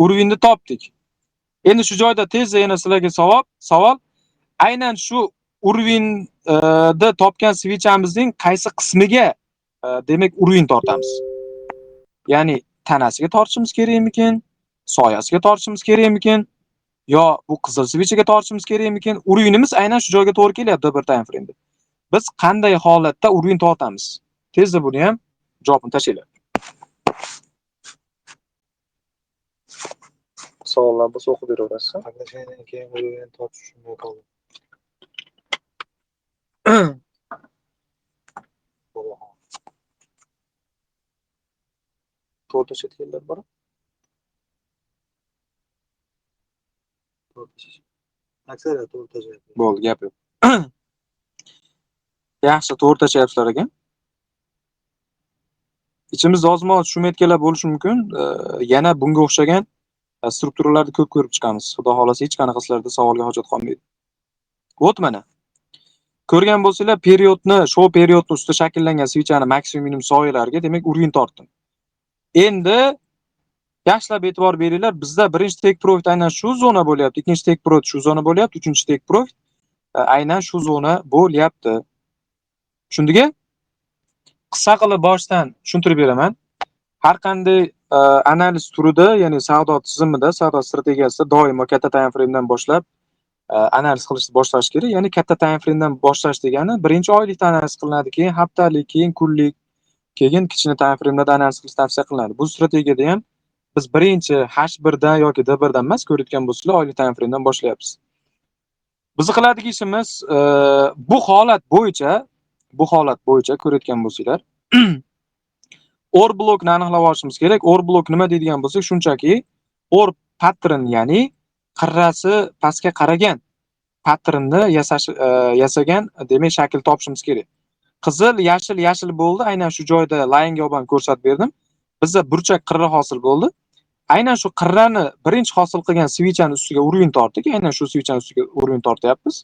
Уровень ni topdik. Endi shu joyda tezda yana sizlarga savol. Aynan shu уровень da topgan свеча mizning qaysi qismiga demak уровень tortamiz? Ya'ni tanasiga tortishimiz kerakmikin, soyasiga tortishimiz kerakmikin, yo bu qizil свеча ga tortishimiz kerakmikin? Уровень imiz aynan shu joyga to'g'ri kelyapti bir time frame'da. Biz qanday holatda уровень tortamiz? Tezda buni ham javobini tashlanglar. Savollar bo'lsa o'qib beraverasiz. Qatnashgandan keyin уровень tortish tushunmay qoldim. To'g'ri tashlayotganlar bor. Aksariyat to'g'ri tashlayapti. Bo'ldi, gap yo'q. Yaxshi, to'g'ri tashlayapsizlar ekan. Ichimizda ozmoz tushunmayotganlar bo'lishi mumkin. Yana bunga o'xshagan strukturalarni ko'p ko'rib chiqamiz. Xudo xolasa hech qanaqa sizlarda savolga hojat qolmaydi. Вот mana. Ko'rgan bo'lsanglar, periodni, shu periodni ustida shakllangan свеча ni maksimum minimum soyalariga demak уровень tortdim. Endi yaxshilab e'tibor beringlar, bizda birinchi take profit aynan shu zona bo'lyapti, ikkinchi take profit shu zona bo'lyapti, uchinchi take profit aynan shu zona bo'lyapti. Tushundingmi? Qisqa qilib boshdan tushuntirib beraman. Har qanday analiz turida, ya'ni savdo tizimida, savdo strategiyasida doimo katta time frame'dan boshlab analiz qilishni boshlash kerak. Ya'ni katta time frame'dan boshlash degani birinchi oylikda analiz qilinadi, keyin haftalik, keyin kunlik, keyin kichkina time frame'larda analiz qilish tavsiya qilinadi. Bu strategiyada ham biz birinchi H1 dan yoki D1 dan emas, ko'rayotgan bo'lsanglar, oylik time frame'dan boshlayapmiz. Bizni qiladigan ishimiz bu holat bo'yicha ko'rayotgan bo'lsanglar, or blokni aniqlab olishimiz kerak. Or blok nima deydigan bo'lsak, shunchaki or pattern, ya'ni qirrasi pastga qaragan patternni yasagan demak shakl topishimiz kerak. Qizil, yashil, yashil bo'ldi. Aynan shu joyda line ga olib ko'rsatib berdim. Bizda burchak qirra hosil bo'ldi. Aynan shu qirrani birinchi hosil qilgan свеча ning ustiga уровень tortdik. Aynan shu свеча ning ustiga уровень tortyapmiz.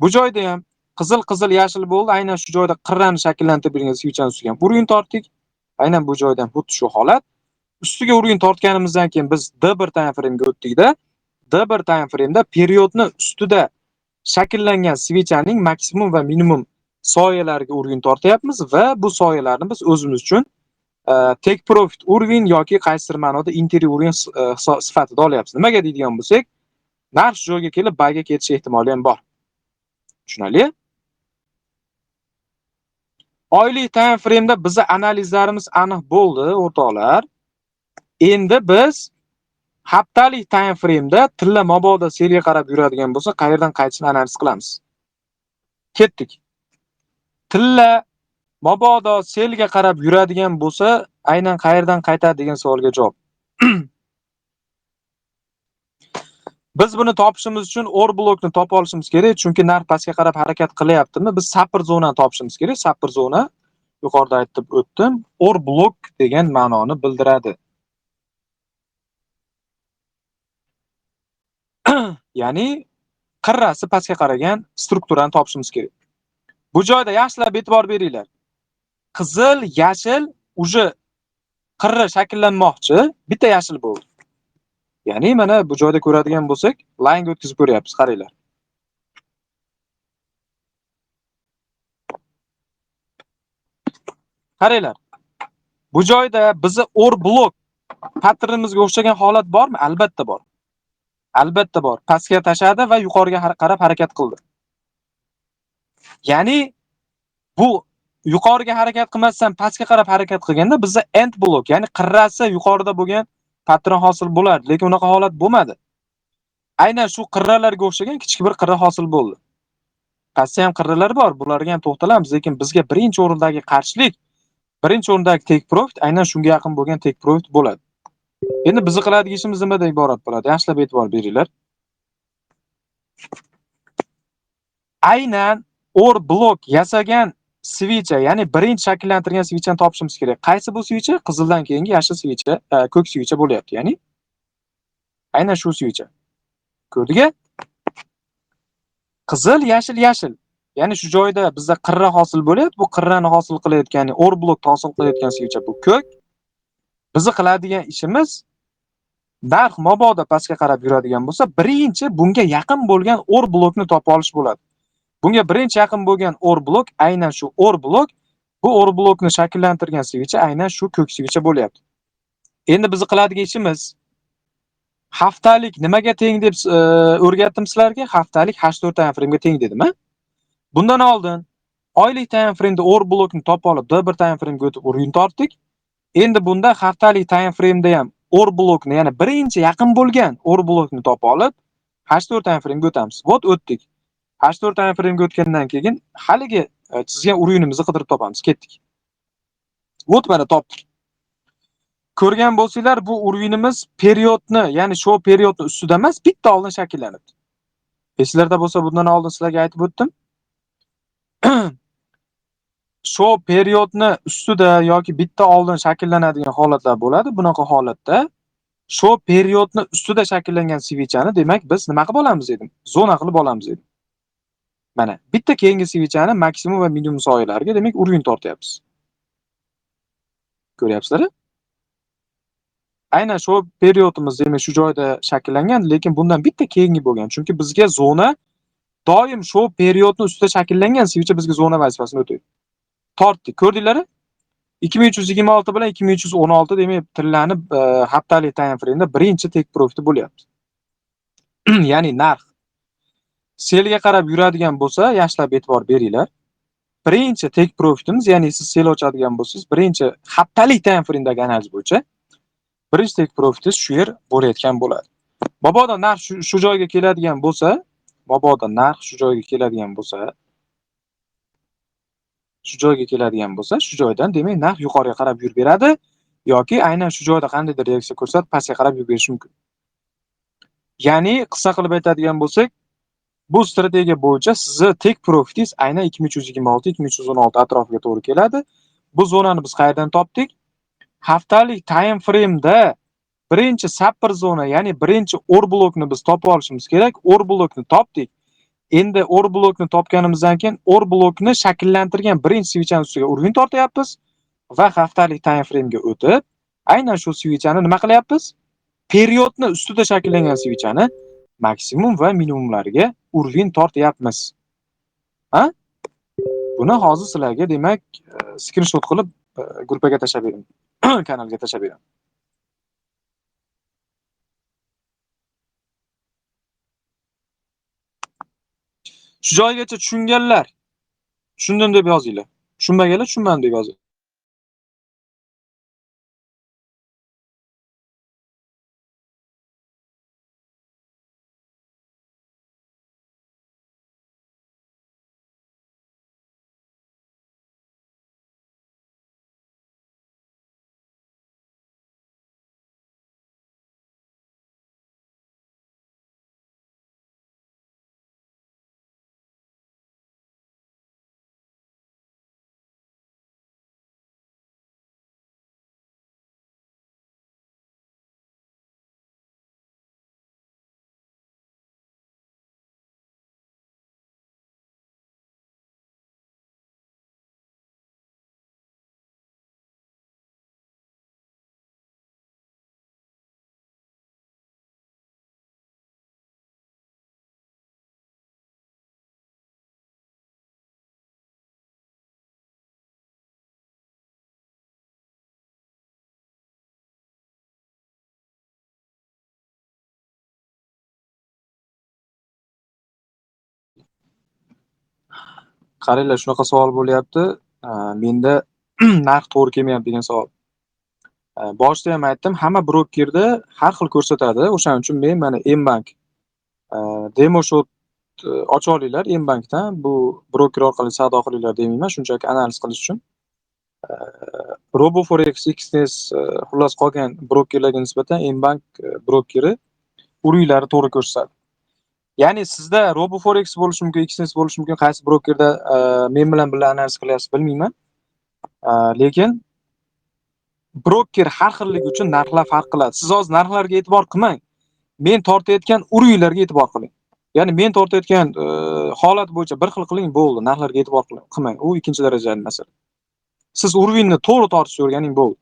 Bu joyda ham qizil, qizil, yashil bo'ldi. Aynan shu joyda qirrani shakllantirib bergan свеча ning ustiga ham уровень tortdik. Aynan bu joyda ham xuddi shu holat. Ustiga уровень tortganimizdan keyin biz D1 time frame'ga o'tdikda, D1 time frame'da periodni ustida shakllangan свеча ning maksimum va minimum soyalariga уровень tortyapmiz va bu soyalarni biz o'zimiz uchun take profit уровень yoki qaysidir ma'noda entry уровень sifatida olyapmiz. Nimaga deydigan bo'lsak, narx shu joyga kelib buyga ketish ehtimoli ham bor. Tushunarli? Oylik time frame'da bizni analizlarimiz aniq bo'ldi, o'rtoqlar. Endi biz haftalik time frame'da tilla mabodo sellga qarab yuradigan bo'lsa, qayerdan qaytishini analiz qilamiz. Ketdik. Tilla mabodo sellga qarab yuradigan bo'lsa, aynan qayerdan qaytadi degan savolga javob. Biz buni topishimiz uchun or blokni topa olishimiz kerak, chunki narx pastga qarab harakat qilyaptimi? Biz support zonani topishimiz kerak. Support zona yuqorida aytib o'tdim, or blok degan ma'noni bildiradi. Ya'ni qirrasi pastga qaragan strukturani topishimiz kerak. Bu joyda yaxshilab e'tibor beringlar. Qizil, yashil уже qirra shakllanmoqchi, bitta yashil bo'ldi. Ya'ni mana bu joyda ko'radigan bo'lsak, line ga o'tkazib ko'ryapmiz, qaranglar. Qaranglar. Bu joyda bizni or blok patternimizga o'xshagan holat bormi? Albatta bor. Albatta bor. Pastga tashadi va yuqoriga qarab harakat qildi. Ya'ni bu yuqoriga harakat qilmasdan pastga qarab harakat qilganda bizda end blok, ya'ni qirrasi yuqorida bo'lgan pattern hosil bo'lardi, lekin unaqa holat bo'lmadi. Aynan shu qirralarga o'xshagan kichik bir qirra hosil bo'ldi. Pastda ham qirralar bor, bularga ham to'xtalamiz, lekin bizga birinchi o'rindagi qarshilik, birinchi o'rindagi take profit aynan shunga yaqin bo'lgan take profit bo'ladi. Endi bizni qiladigan ishimiz nimadan iborat bo'ladi? Yaxshilab e'tibor beringlar. Aynan or blok yasagan свеча, ya'ni birinchi shakllantirgan свеча ni topishimiz kerak. Qaysi bu свеча? Qizildan keyingi yashil свеча, ko'k свеча bo'lyapti, ya'ni aynan shu свеча. Ko'rdik-a? Qizil, yashil, yashil. Ya'ni shu joyda bizda qirra hosil bo'lyapti. Bu qirrani hosil qilayotgan, ya'ni or blokni hosil qilayotgan свеча bu ko'k. Bizni qiladigan ishimiz Narx mabodo pastga qarab yuradigan bo'lsa, birinchi bunga yaqin bo'lgan or blokni topib olish bo'ladi. Bunga birinchi yaqin bo'lgan or blok aynan shu or blok, bu or blokni shakllantirgan свеча aynan shu ko'k свеча bo'lyapti. Endi bizni qiladigan ishimiz haftalik nimaga teng deb o'rgatdim sizlarga? Haftalik H4 time frame'ga teng dedim, ha? Bundan oldin oylik time frame'da or blokni topib olib D1 time frame'ga o'tib уровень tortdik. Endi bunda haftalik time frame'da ham or blokni, ya'ni birinchi yaqin bo'lgan or blokni topib olib H4 time frame'ga o'tamiz. Вот o'tdik. H4 time frame'ga o'tgandan keyin haligi chizgan уровень imizni qidirib topamiz. Ketdik. Вот mana topdik. Ko'rgan bo'lsanglar, bu уровень imiz periodni, ya'ni shu periodni ustida emas, bitta oldin shakllanibdi. Esinglarda bo'lsa, bundan oldin sizlarga aytib o'tdim. Shu periodni ustida yoki bitta oldin shakllanadigan holatlar bo'ladi. Bunaqa holatda shu periodni ustida shakllangan свеча ni, demak, biz nima qilib olamiz dedim? Zona qilib olamiz dedim. Mana bitta keyingi свеча ni maksimum va minimum soyalariga, demak, уровень tortyapmiz. Ko'ryapsizlar? Aynan shu periodimiz, demak, shu joyda shakllangan, lekin bundan bitta keyingi bo'lgan. Chunki bizga zona doim shu periodni ustida shakllangan свеча bizga zona vazifasini o'taydi. Tortdik, ko'rdinglar? 2326 bilan 2316, demak, tillanib haftalik time frame'da birinchi take profit bo'lyapti. Ya'ni narx sellga qarab yuradigan bo'lsa, yaxshilab e'tibor beringlar. Birinchi take profitimiz, ya'ni siz sell ochadigan bo'lsangiz, birinchi haftalik time frame'dagi analiz bo'yicha birinchi take profitingiz shu yer bo'layotgan bo'ladi. Mabodo narx shu joyga keladigan bo'lsa, mabodo narx shu joyga keladigan bo'lsa, shu joyga keladigan bo'lsa, shu joydan demak narx yuqoriga qarab yurib beradi yoki aynan shu joyda qandaydir reaksiya ko'rsatib pastga qarab yurib berishi mumkin. Ya'ni qisqa qilib aytadigan bo'lsak, bu strategiya bo'yicha sizni take profitingiz aynan 2326, 2316 atrofiga to'g'ri keladi. Bu zonani biz qayerdan topdik? Haftalik time frame'da birinchi support zona, ya'ni birinchi or blokni biz topib olishimiz kerak. Or blokni topdik. Endi or blokni topganimizdan keyin or blokni shakllantirgan birinchi свеча ning ustiga уровень tortyapmiz va haftalik time frame'ga o'tib, aynan shu свеча ni nima qilyapmiz? Periodni ustida shakllangan свеча ni maksimum va minimumlariga уровень tortyapmiz. Ha? Buni hozir sizlarga demak skrinshot qilib gruppaga tashlab beraman. Kanalga tashlab beraman. Shu joygacha tushunganlar tushundim deb yozinglar. Tushunmaganlar tushunmadim deb yozinglar. Qaranglar, shunaqa savol bo'lyapti. Menda narx to'g'ri kelmayapti degan savol. Boshida ham aytdim, hamma brokerda har xil ko'rsatadi. O'shaning uchun men mana mBank demo shot ocha olinglar mBankdan. Bu broker orqali savdo qilinglar demayman, shunchaki analiz qilish uchun. RoboForex, Exness, xullas qolgan brokerlarga nisbatan mBank brokeri uruylari to'g'ri ko'rsatadi. Ya'ni sizda RoboForex bo'lishi mumkin, Exness bo'lishi mumkin, qaysi brokerda men bilan birga analiz qilyapsiz bilmayman. Lekin broker har xilligi uchun narxlar farq qiladi. Siz hozir narxlarga e'tibor qilmang. Men tortayotgan uruylarga e'tibor qiling. Ya'ni men tortayotgan holat bo'yicha bir xil qiling, bo'ldi. Narxlarga e'tibor qilmang. U ikkinchi darajali masala. Siz уровень ni to'g'ri tortishni o'rganing, bo'ldi.